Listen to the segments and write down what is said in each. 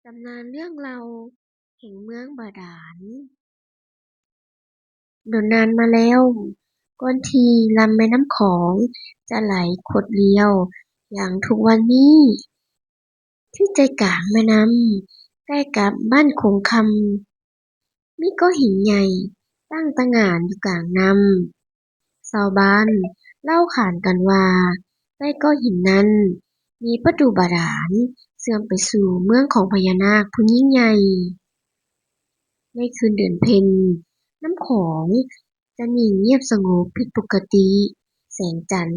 ຕຳນານເລື່ອງເລົ່າແຫ່ງເມືອງບາດານ. ດົນນານມາແລ້ວ, ກ່ອນທີ່ລຳແມ່ນ້ຳຂອງຈະໄຫຼຂົດລ້ຽວຢ່າງທຸກວັນນີ້, ທີ່ໃຈກາງແມ່ນ້ຳ ໃກ້ກັບບ້ານຄົງຄຳ, ມີກ້ອນຫີນໃຫຍ່ຕັ້ງຕະຫງ່ານຢູ່ກາງນ້ຳ. ຊາວບ້ານເລົ່າຂານກັນວ່າ ໃຕ້ກ້ອນຫີນນັ້ນມີປະຕູບາດານເຊື່ອມໄປສູ່ເມືອງຂອງພະຍານາກຜູ້ຍິ່ງໃຫຍ່. ໃນຄືນເດືອນເພັນ, ນ້ຳຂອງຈະນິ່ງງຽບສະຫງົບຜິດປົກກະຕິ. ແສງຈັນ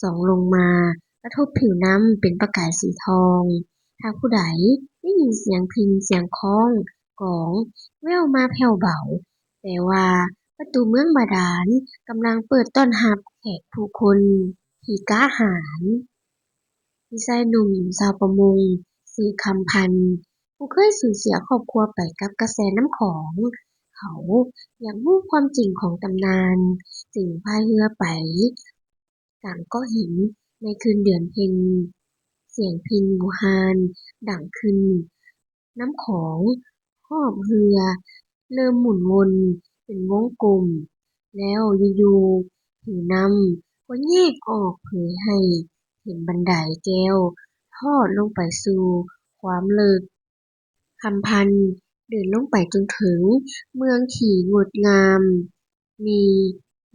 ສ່ອງລົງມາກະທົບຜິວນ້ຳເປັນປະກາຍສີທອງ. ຖ້າຜູ້ໃດໄດ້ຍິນສຽງພິນສຽງຄ້ອງກອງແວ່ວມາແຜ່ວເບົາ, ແປວ່າປະຕູເມືອງບາດານກຳລັງເປີດຕ້ອນຮັບແຂກຜູ້ຄົນທີ່ກ້າຫານ. ມີຊາຍໜຸ່ມຊາວປະມົງຊື່ຄຳພັນ ຜູ້ເຄີຍສູນເສຍຄອບຄົວໄປກັບກະແສນ້ຳຂອງ. ເຂົາຢາກຮູ້ຄວາມຈິງຂອງຕຳນານ, ຈຶ່ງພາຍເຮືອໄປກາງກ້ອນຫີນໃນຄືນເດືອນເພັນ. ສຽງພິນບູຮານດັງຂຶ້ນ, ນ້ຳຂອງຮອບເຮືອເລີ່ມໝູນວົນເປັນວົງກົມ, ແລ້ວຢູ່ໆ ຜິວນ້ຳກໍແຍກອອກເຜີຍໃຫ້ເຫັນບັນໄດແກ້ວທອດລົງໄປສູ່ຄວາມເລິກ. ຄຳພັນເດີນລົງໄປຈົນເຖິງເມືອງທີ່ງົດງາມ, ມີ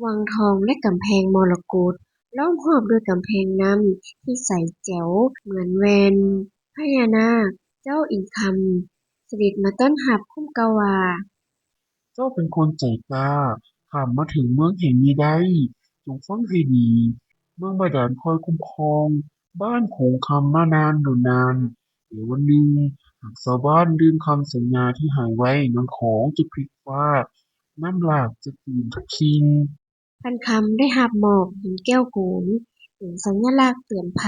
ວັງທອງ ແລະ ກຳແພງມໍລະກົດ ລ້ອມຮອບດ້ວຍກຳແພງນ້ຳທີ່ໃສແຈ່ວເໝືອນແວ່ນ. ພະຍານາກເຈົ້າອິນຄຳສະເດັດມາຕ້ອນຮັບ, ຄຸ້ມກ່າວວ່າ, ເຈົ້າເປັນຄົນໃຈກ້າ, ຂ້າມມາເຖິງເມືອງແຫ່ງນີ້ໄດ້. ຈົ່ງຟັງໃຫ້ດີ, ເມືອງບາດານຄອຍຄຸ້ມຄອງບ້ານຄົງຄຳມານານດົນນານ, ແຕ່ວັນໜຶ່ງ ຫາກຊາວບ້ານລືມຄຳສັນຍາທີ່ໃຫ້ໄວ້, ນ້ຳຂອງຈະພິກຟາກ, ນ້ຳຫຼາກຈະຕື່ນທຸກສິ່ງ. ພັນຄຳໄດ້ຮັບມອບຫີນແກ້ວໂກນເປັນສັນຍະລັກເຕືອນໄພ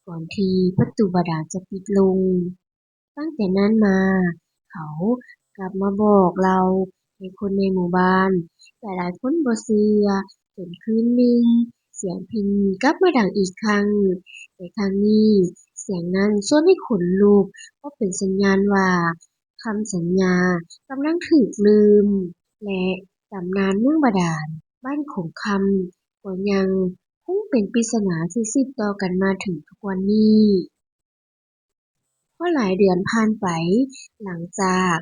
ກ່ອນທີ່ປະຕູບາດານຈະປິດລົງ. ຕັ້ງແຕ່ນັ້ນມາ, ເຂົາກັບມາບອກເລົ່າໃຫ້ຄົນໃນໝູ່ບ້ານ. ຫຼາຍໆຄົນບໍ່ເຊື່ອ, ຈົນຄືນໜຶ່ງ ສຽງພິນກັບມາດັງອີກຄັ້ງ, ແຕ່ຄັ້ງນີ້ສຽງນັ້ນຊວນໃຫ້ຂົນລຸກ, ເພາະເປັນສັນຍານວ່າ ຄຳສັນຍາກຳລັງຖືກລືມ ແລະ ຕຳນານເມືອງບາດານບ້ານຂົງຄຳກໍຍັງຄົງເປັນປິດສະໜາທີ່ສືບຕໍ່ກັນມາເຖິງທຸກວັນນີ້. ພໍຫຼາຍເດືອນຜ່ານໄປ, ຫຼັງຈາກ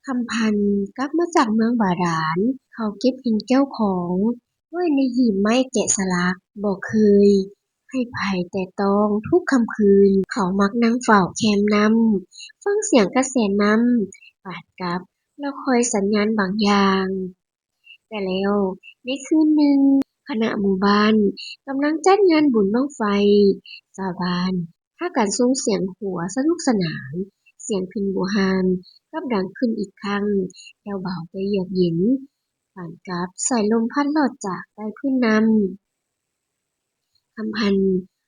ຄຳພັນກັບມາຈາກເມືອງບາດານ, ເຂົາເກັບຫີນແກ້ວຂອງ ໄວ້ໃນຫີບໄມ້ແກະສະຫຼັກ, ບໍ່ເຄີຍໃຫ້ໃຜແຕະຕ້ອງ. ທຸກຄ່ຳຄືນ ເຂົາມັກນັ່ງເຝົ້າແຄມນ້ຳ, ຟັງສຽງກະແສນ້ຳປາດກັບ, ແລ້ວຄ່ອຍສັນຍານບາງຢ່າງ. ແຕ່ແລ້ວໃນຄືນໜຶ່ງ, ຄະນະໝູ່ບ້ານກຳລັງຈັດງານບຸນບັ້ງໄຟ, ຊາວບ້ານພາກັນສົ່ງສຽງຫົວສະໜຸກສະໜານ, ສຽງພິນບູຮານກັບດັງຂຶ້ນອີກຄັ້ງ, ແຜ່ວເບົາແຕ່ເຢືອກເຢັນ, ປານກັບສາຍລົມພັດລອດຈາກໃຕ້ພື້ນນ້ຳ. ຄຳພັນ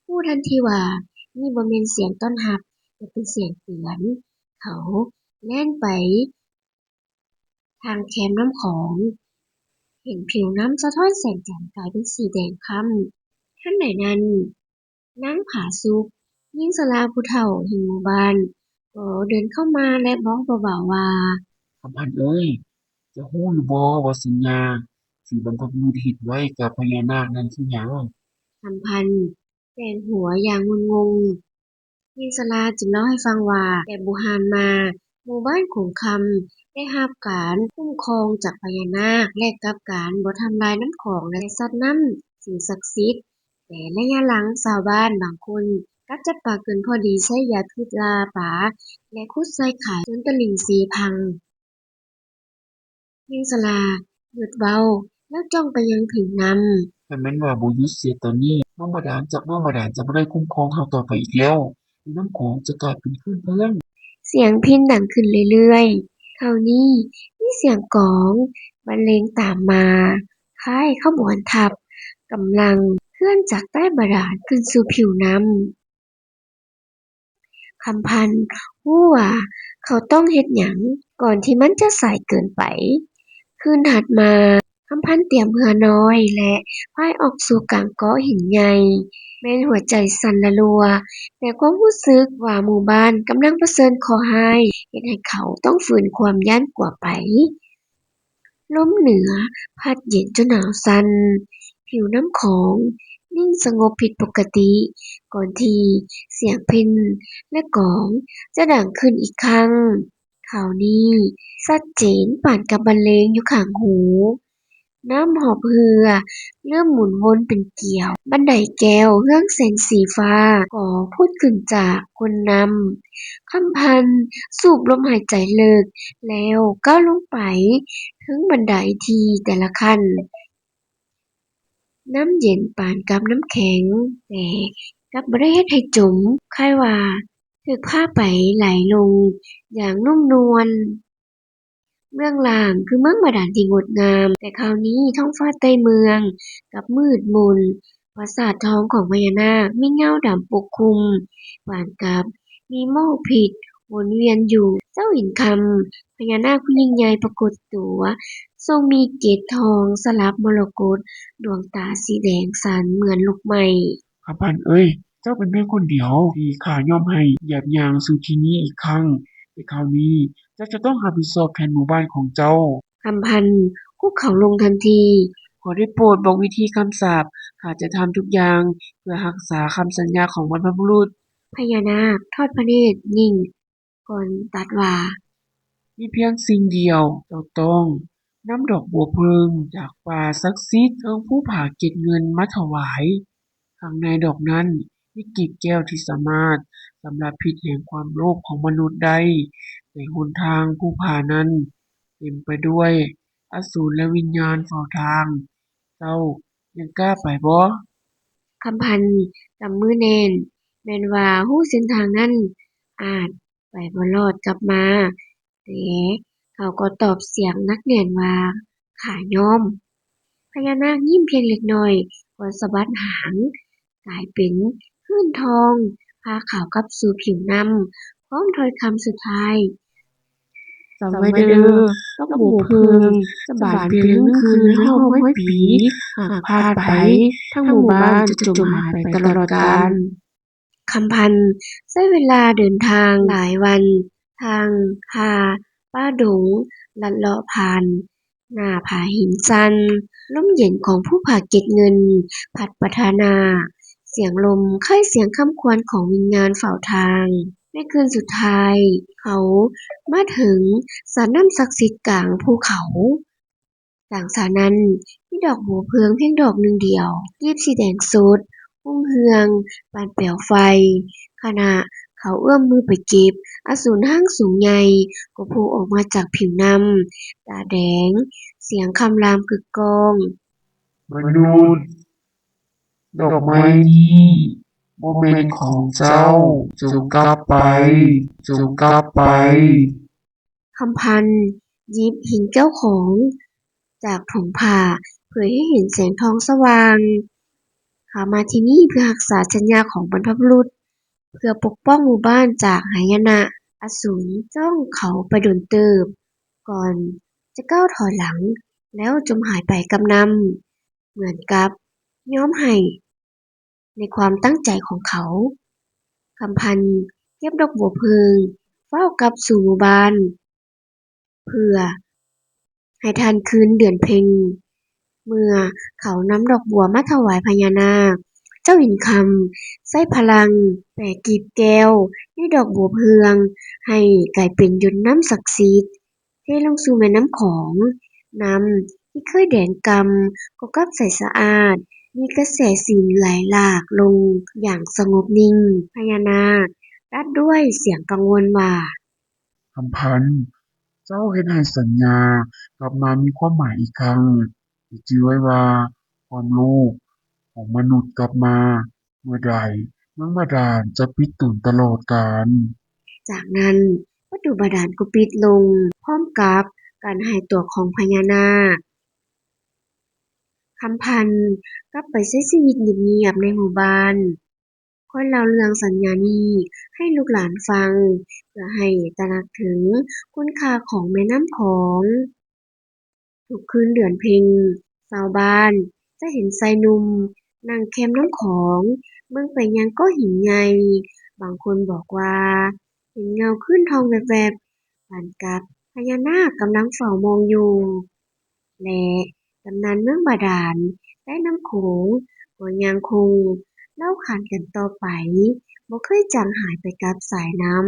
ຮູ້ທັນທີວ່ານີ້ບໍ່ແມ່ນສຽງຕ້ອນຮັບ, ແຕ່ເປັນສຽງເຕືອນ. ເຂົາແລ່ນໄປທາງແຄມນ້ຳຂອງ, ເຫັນຜິວນ້ຳສະທ້ອນແສງຈັນກາຍເປັນສີແດງຄ້ຳ. ທັນໃດນັ້ນ, ນາງຜາສຸກ, ຍິງຊະລາຜູ້ເຖົ້າແຫ່ງໝູ່ບ້ານ ກໍເດີນເຂົ້າມາ ແລະ ບອກເບົາໆວ່າ, ຄຳພັນເອີຍ, ເຈົ້າຮູ້ຢູ່ບໍ່ວ່າສັນຍາທີ່ບັນພະບຸລຸດເຮັດໄວ້ກັບພະຍານາກນັ້ນຄືຫຍັງ? ຄຳພັນແກວ່ງຫົວຢ່າງງຸນງົງ. ຍິງຊະລາຈຶ່ງເລົ່າໃຫ້ຟັງວ່າ, ແຕ່ບູຮານມາ, ໝູ່ບ້ານຂົງຄຳໄດ້ຮັບການຄຸ້ມຄອງຈາກພະຍານາກ ແລະ ກັບການບໍ່ທຳລາຍນ້ຳຂອງ ແລະ ສັດນ້ຳ, ສິ່ງສັກສິດ. ແຕ່ໄລຍະຫຼັງ, ຊາວບ້ານບາງຄົນກັບຈັບປາເກີນພໍດີ, ໃຊ້ຢາພິດລ່າປາ ແລະ ຂຸດຊາຍຂາຍຈົນຕະລິ່ງເຊພັງ. ຍິງຊະລາຢຸດເວົ້າ ແລ້ວຈ້ອງໄປຍັງຜິວນ້ຳ. ຄັນແມ່ນວ່າບໍ່ຢຸດເສຍຕອນນີ້, ເມືອງບາດານຈາກເມືອງບາດານຈະບໍ່ໄດ້ຄຸ້ມຄອງເຮົາຕໍ່ໄປອີກແລ້ວ, ແລະ ນ້ຳຂອງຈະກາຍເປັນພື້ນເມືອງ. ສຽງພິນດັງຂຶ້ນເລື້ອຍໆ. ຄາວນີ້ມີສຽງກອງບັນເລງຕາມມາ, ຄ້າຍຂະບວນທັບກຳລັງເຄື່ອນຈາກໃຕ້ບາດານຂຶ້ນສູ່ຜິວນ້ຳ. ຄຳພັນຮູ້ວ່າເຂົາຕ້ອງເຮັດຫຍັງ ກ່ອນທີ່ມັນຈະສາຍເກີນໄປ. ຄືນຖັດມາ, ຄຳພັນຕຽມເຮືອນ້ອຍ ແລະ ພາຍອອກສູ່ກາງເກາະຫີນໃຫຍ່. ແມ່ນຫົວໃຈສັ່ນລະລັວ ແຕ່ຄວາມຮູ້ສຶກວ່າໝູ່ບ້ານກຳລັງປະເຊີນເຄາະຮ້າຍ ເຮັດໃຫ້ເຂົາຕ້ອງຝືນຄວາມຢ້ານກົວໄປ. ລົມເໜືອພັດເຢັນຈົນໜາວສັ່ນ, ຜິວນ້ຳຂອງນິ່ງສະຫງົບຜິດປົກກະຕິ ກ່ອນທີ່ສຽງເພັ່ນ ແລະ ກອງຈະດັງຂຶ້ນອີກຄັ້ງ. ຄາວນີ້ຊັດເຈນປານກັບບັນເລງຢູ່ຂ້າງຫູ. ນ້ຳຮອບເຮືອເລີ່ມໝູນວົນເປັນກຽວ. ບັນໄດແກ້ວເຮືອງແສງສີຟ້າກໍຜຸດຂຶ້ນຈາກກົ້ນນ້ຳ. ຄຳພັນສູບລົມຫາຍໃຈເລິກ ແລ້ວກ້າວລົງໄປເທິງບັນໄດທີ່ແຕ່ລະຂັ້ນ. ນ້ຳເຢັນປານກັບນ້ຳແຂງ ແຕ່ກັບບໍ່ໄດ້ເຮັດໃຫ້ຈົມ, ຄ້າຍວ່າຖືກພາໄປໄຫຼລົງຢ່າງນຸ້ມນວນ. ເບື້ອງລ່າງຄືເມືອງບາດານທີ່ງົດງາມ, ແຕ່ຄາວນີ້ທ້ອງຟ້າໃຕ້ເມືອງກັບມືດມົນ. ປາສາດທອງຂອງພະຍານາກມີເງົາດຳປົກຄຸມ ປານກັບມີໝອກພິດວົນວຽນຢູ່. ເຈົ້າອິນຄຳ, ພະຍານາກຜູ້ຍິ່ງໃຫຍ່ປາກົດຕົວ, ຊົງມີເກັດທອງສະຫຼັບມໍລະກົດ, ດວງຕາສີແດງສັນເໝືອນລູກໄມ້. ຄຳພັນເອີຍ, ເຈົ້າເປັນພຽງຄົນດຽວທີ່ຂ້າຍອມໃຫ້ຢຽບຍ່າງສູ່ທີ່ນີ້ອີກຄັ້ງ, ແຕ່ຄາວນີ້ເຈົ້າຈະຕ້ອງຮັບຜິດຊອບແທນໝູ່ບ້ານຂອງເຈົ້າ. ຄຳພັນຄຸກເຂົ່າລົງທັນທີ. ຂໍໄດ້ໂປດບອກວິທີຄຳສາບ, ຂ້າຈະທຳທຸກຢ່າງເພື່ອຮັກສາຄຳສັນຍາຂອງບັນພະບຸລຸດ. ພະຍານາກທອດພະເນດຍິ້ງກ່ອນຕັດວ່າ, ມີພຽງສິ່ງດຽວ, ເຈົ້າຕ້ອງນຳດອກບົວເພີງຈາກປ່າສັກສິດເທິງພູຜາເກັດເງິນມາຖວາຍ. ຂ້າງໃນດອກນັ້ນມີກີບແກ້ວທີ່ສາມາດຊຳລະພິດແຫ່ງຄວາມໂລບຂອງມະນຸດໄດ້. ໃນຫົນທາງພູຜານັ້ນເຕັມໄປດ້ວຍອະສູນ ແລະ ວິນຍານເຝົ້າທາງ. ເຈົ້າຍັງກ້າໄປບໍ່? ຄຳພັນກຳມືແໜ້ນ. ແມ່ນວ່າຮູ້ເສັ້ນທາງນັ້ນອາດໄປບໍ່ລອດກັບມາ, ແຕ່ເຂົາກໍຕອບສຽງໜັກແໜ້ນວ່າ, ຂ້າຍອມ. ພະຍານາກຍິ້ມພຽງເລັກນ້ອຍ ກ່ອນສະບັດຫາງກາຍເປັນຄື້ນທອງ ພາເຂົາກັບສູ່ຜິວນ້ຳ ພ້ອມຖ້ອຍຄຳສຸດທ້າຍ, ຈຳໄວ້ເດີ, ດອກບົວເພີງຈະບານປ່ຽນຄືນໃນຮອບຮ້ອຍປີ. ຫາກພາດໄປ, ທັງໝູ່ບ້ານຈະຈົມຫາຍໄປຕະຫຼອດການ. ຄຳພັນໃຊ້ເວລາເດີນທາງຫຼາຍວັນ ທາງປ່າປ່າດົງ ລັດເລາະຜ່ານໜ້າຜາຫີນຊັນ. ລົມເຢັນຂອງພູຜາເກັດເງິນພັດປະທານາ, ສຽງລົມຄ້າຍສຽງຄຳຄວນຂອງວິນຍານເຝົ້າທາງ. ໃນຄືນສຸດທ້າຍ, ເຂົາມາເຖິງສະນ້ຳສັກສິດກາງພູເຂົາ. ກາງສະນັ້ນມີດອກບົວເພີງພຽງດອກໜຶ່ງດຽວ, ກີບສີແດງສົດຮຸ່ງເຮືອງປານແປວໄຟ. ຂະນະເຂົາເອື້ອມມືໄປເກັບ, ອະສູນຮ່າງສູງໃຫຍ່ກໍໂຜອອກມາຈາກຜິວນ້ຳ, ຕາແດງ, ສຽງຄຳລາມກຶກກ້ອງ, ມະນຸດ, ດອກໄມ້ນີ້ບໍ່ແມ່ນຂອງເຈົ້າ, ຈົ່ງກັບໄປ, ຈົ່ງກັບໄປ. ຄຳພັນຫຍິບຫີນແກ້ວຂອງຈາກຖົງຜ້າ ເຜີຍໃຫ້ເຫັນແສງທອງສະຫວ່າງ. ຂ້າມາທີ່ນີ້ເພື່ອຮັກສາສັນຍາຂອງບັນພະບຸລຸດ, ເພື່ອປົກປ້ອງໝູ່ບ້ານຈາກຫາຍະນະອະສູນຈ້ອງເຂົາໄປດົນເຕີບ ກ່ອນຈະກ້າວຖອຍຫຼັງ ແລ້ວຈົມຫາຍໄປກັບນ້ຳ ເໝືອນກັບຍອມໃຫ້ ໃນຄວາມຕັ້ງໃຈຂອງເຂົາ. ຄຳພັນເກັບດອກບົວເພີງ ຟ້າວກັບສູ່ໝູ່ບ້ານ ເພື່ອໃຫ້ທັນຄືນເດືອນເພັງ. ເມື່ອເຂົານຳດອກບົວມາຖວາຍພະຍານາກ, ເຈົ້າອິນຄຳໃຊ້ພະລັງແປກີບແກ້ວໃນດອກບົວເຮືອງ ໃຫ້ກາຍເປັນຢົດນ້ຳສັກສິດ ເທລົງສູ່ແມ່ນ້ຳຂອງ. ນ້ຳທີ່ເຄີຍແດງກ່ຳກໍກັບໃສສະອາດ, ມີກະແສສີໄຫຼຫຼາກລົງຢ່າງສະຫງົບນິ່ງ. ພະຍານາກຕັດດ້ວຍສຽງກັງວົນວ່າ, ຄຳພັນ, ເຈົ້າເຮັດໃຫ້ສັນຍາກັບມາມີຄວາມໝາຍອີກຄັ້ງ. ໃຫ້ຈື່ໄວ້ວ່າ ຄວາມໂລບຂອງມະນຸດກັບມາ ເມື່ອໃດ ເມືອງບາດານຈະປິດຕົນຕະຫຼອດການ. ຈາກນັ້ນ ປະຕູບາດານກໍປິດລົງ ພ້ອມກັບການຫາຍຕົວຂອງພະຍານາກ. ຄຳພັນກັບໄປໃຊ້ຊີວິດງຽບໆໃນໝູ່ບ້ານ, ຄ່ອຍເລົ່າເລື່ອງສັນຍານີ້ໃຫ້ລູກຫຼານຟັງ ເພື່ອໃຫ້ຕະໜັກເຖິງຄຸນຄ່າຂອງແມ່ນ້ຳຂອງ. ທຸກຄືນເດືອນເພັງ ຊາວບ້ານຈະເຫັນຊາຍໜຸ່ມນັ່ງແຄມນ້ຳຂອງ ເບິ່ງໄປຍັງກ້ອນຫີນໃຫຍ່. ບາງຄົນບອກວ່າເຫັນເງົາຂຶ້ນທ່ອງແວບໆ ປານກັບພະຍານາກກຳລັງເຝົ້າມອງຢູ່. ແລະ ຕຳນານເມືອງບາດານໃຕ້ນ້ຳໂຂງກໍຍັງຄົງເລົ່າຂານກັນຕໍ່ໄປ, ບໍ່ເຄີຍຈາງຫາຍໄປກັບສາຍນ້ຳ.